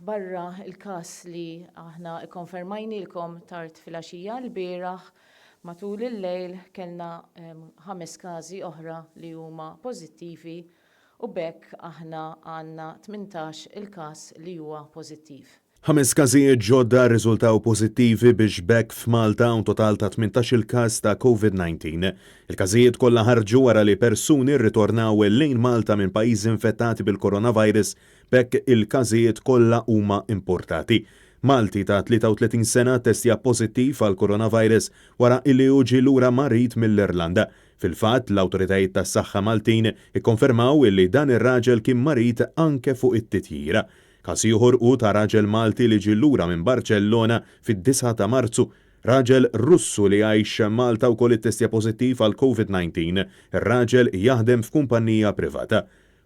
Barra l-każ li aħna kkonfermajnielkom tard filgħaxija lbieraħ, matul il-lejl kellna ħames każi oħra li huma pożittivi u b'hekk aħna għandna 18 il-każ li huwa pożittiv. Ħames każijiet ġodda rriżultaw pożittivi biex b'hekk f'Malta hawn total ta' 18-il każ ta' Covid-19. Il-każijiet kollha ħarġu wara li persuni rritornaw lejn Malta minn pajjiżi infettati bil-coronavirus B'hekk il-każijiet kollha huma importati. Malti ta' 33 sena ttestja pożittiv għall-coronavirus wara illi hu ġie lura marid mill-Irlanda. Fil-fatt, l-awtoritajiet tas-saħħa Maltin ikkonfermaw illi dan ir-raġel kien marid anke fuq it-titjira. Każ ieħor hu ta' raġel Malti li ġie lura minn Barċellona fid-disgħa ta' Marzu. Raġel Russu li jgħix Malta wkoll ittestja pożittiv għall-Covid 19. Ir-raġel jaħdem f'kumpannija privata.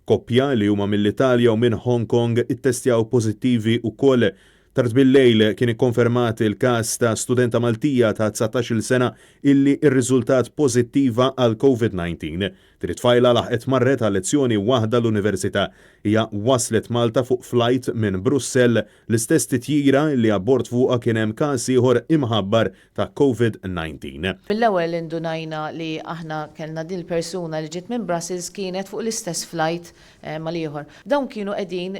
Koppja li huma mill-Italja u minn Hong Kong ittestjaw pożittivi wkoll. Tard bil-lejl kien ikkonfermat il-każ ta' studenta Maltija ta' 19-il sena illi rriżultat pożittiva għall-Covid 19. Din it-tfajla laħqet marret għal lezzjoni waħda l-università. Hija waslet Malta fuq flight minn Brussell, l-istess titjira illi abbord fuqha kien hemm każ ieħor imħabbar ta' Covid 19. Mill-ewwel indunajna li aħna kellna din il-persuna li ġiet minn Brussels kienet fuq l-istess flight mal-ieħor. Dawn kienu qegħdin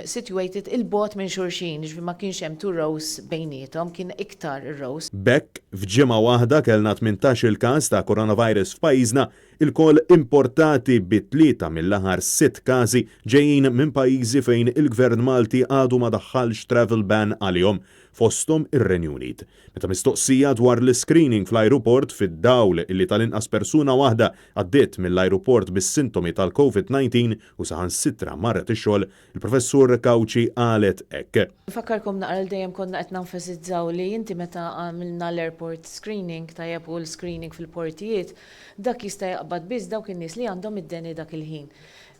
situated 'il bogħod minn xulxin, jiġifieri ma kienx hemm two rows bejniethom, kien iktar rows. B'hekk, f'ġimgħa waħda kellna 18-il każ ta' coronavirus f'pajjiżna, ilkoll importati bi tlieta mill-aħħar sitt każi ġejjin minn pajjiżi fejn il-Gvern Malti għadu ma daħħalx travel ban għalihom, fosthom ir-Renju Unit. Meta mistoqsija dwar l-iscreening fl-ajruport fid-dawl illi tal-inqas persuna waħda għaddiet mill-ajruport bis-sintomi tal-Covid 19 u saħansitra marret ix-xogħol, il-Professur Cauchi qalet hekk. Infakkarkom naqra li dejjem konna qed nenfasizzaw li inti meta għamilna l-airport screening tajjeb u l-screening fil-portijiet, dak jista' jaqbad biss dawk in-nies li għandhom id-deni dak il-ħin.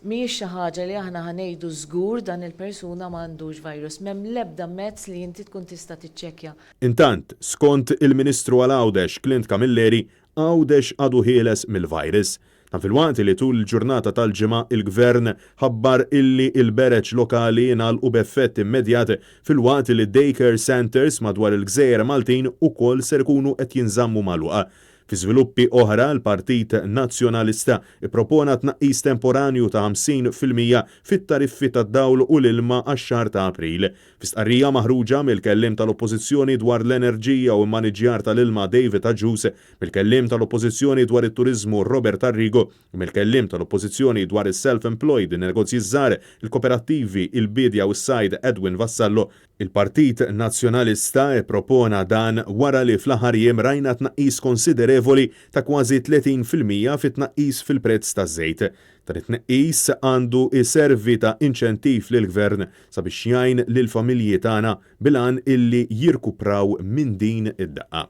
Mhijiex xi ħaġa li aħna ħa ngħidu żgur dan il-persuna ma għandux virus. M'hemm l-ebda mezz li inti tkun tista' tiċċekkja. Intant, skont il-Ministru għal Għawdex Clint Camilleri, Għawdex għadu ħieles mill-virus. Dan filwaqt li tul il-ġurnata tal-Ġimgħa il-Gvern ħabbar illi l-bereġ lokali jingħalqu b'effett immedjat filwaqt li day care centres madwar il-gżejjer Maltin ukoll ser ikunu qed jinżammu magħluqa. Fi żviluppi oħra, l-Partit Nazzjonalista ppropona tnaqqis temporanju ta' 50% fit-tariffi tad-dawl u l-ilma għax-xahar ta' April. Fi stqarrija maħruġa mill-Kelliem tal-Oppożizzjoni dwar l-Enerġija u Mmaniġġjar tal-Ilma David Agius, mill-Kelliem tal-Oppożizzjoni dwar it-Turiżmu Robert Arrigo u mill-Kelliem tal-Oppożizzjoni dwar is-Self-Employed, in-Negozji ż-Żgħar, il-Koperattivi, il-Biedja u s-Sajd Edwin Vassallo, Il-Partit Nazzjonalista ppropona dan wara li fl-aħħar jiem rajna tnaqqis konsiderevoli ta' kważi 30% fit-tnaqqis fil-prezz taż-żejt. Dan it-tnaqqis għandu jservi ta' inċentiv lill-Gvern sabiex jgħin lill-familji tagħna bil-għan illi jirkupraw minn din id-daqqa.